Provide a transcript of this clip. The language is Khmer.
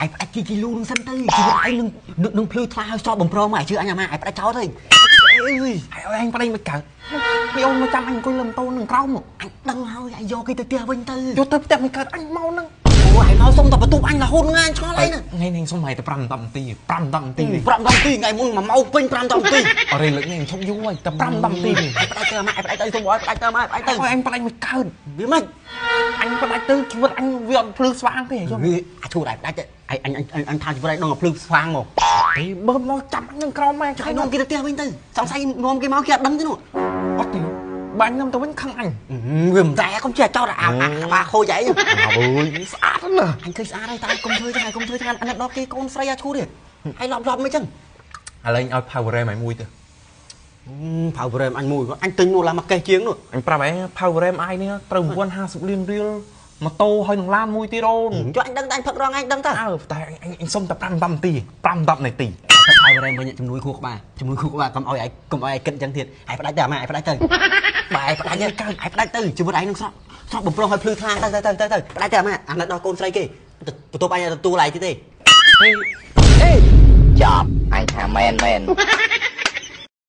ឯងផ្ដាច់ជីជីលូនឹងសិនទៅជីវិតឯងនឹងភ្លឺថ្លាហើយស្រស់បំព្រងមកឯងជឿអញអាម៉ាឯងផ្ដាច់ចោលទៅអើយ ឲ្យឯងប្តីមិនកើតមីអូនមកចាំអញអង្គុយលើម៉ូតូនឹងក្រោម អញដឹងហើយឯងយកគេទៅផ្ទះវិញទៅ យកទៅផ្ទះមិនកើតអញមកនឹង អូឯងមកសុំតែបន្ទប់អញរហូតងាញឆ្ងល់ឯងណា ថ្ងៃនេះសុំឲ្យតែ5 10នាទី5 10នាទី 5 10នាទីថ្ងៃមុន1ម៉ោងពេញ5 10នាទី អរេលើកនេះឈប់យូរហើយតែ5 10នាទី ឯងផ្ដាច់ទៅអាម៉ាឯងផ្ដាច់ទៅសុំឲ្យផ្ដាច់ទៅអាម៉ាផ្ដាច់ទៅ ឲ្យឯងផ្ដាច់មិនកើត វាមិន អញផ្ដាច់ទៅជីវិតអញវាអត់ភ្លឺស្វាងទេយល់ អាឈូតឯងផ្ដាច់ទៅឯងអញអញថាជីវិតឯងដងភ្លឺស្វាងមក ទេបើមកចាំអញនឹងក្រោមម៉ែ ចង់នាំគេទៅផ្ទះវិញទៅសង្ស័យនាំគេមកគេអត់ដឹងទេនោះ អត់ទេបាញ់នឹងទៅវិញខឹងអញ វាមិនតែកុំចេះចោតអាអាខូចឯង អើយស្អាតណាស់ អញឃើញស្អាតហើយតែកុំធ្វើចឹងហើយកុំធ្វើចឹងអាណិតដល់គេកូនស្រីអាឈូតទេហើយឡប់ឡប់មិនចឹង ឥឡូវឲ្យ power RAM ឲ្យមួយទៅ power RAM អញមួយអញទិញនោះឡាមកកេះជាងនោះ អញប្រាប់ឯង power RAM អាយនេះត្រូវ950លានរៀលម៉ូតូហើយនឹងឡានមួយទៀតអូន ចុះអញដឹងតែអញផឹករងឯងដឹងតើ អើតែអញសុំតែ5 10នាទី5 10នាទី power RAM វិញជំនួយខួរក្បាលជំនួយខួរក្បាលកុំឲ្យឯងកុំឲ្យឯងគិតចឹងទៀតឯងផ្ដាច់ទៅអាម៉ាឯងផ្ដាច់ទៅបើឯងផ្ដាច់កើតឯងផ្ដាច់ទៅជីវិតឯងនឹងស្រស់ស្រស់បំប្រងឲ្យភ្លឺថ្លាទៅទៅទៅទៅផ្ដាច់ទៅអាម៉ាអាណិតដល់កូនស្រីគេបន្ទប់អញទទួលឯងទៀតទេ អេ ចប់អញថាមែនមែន។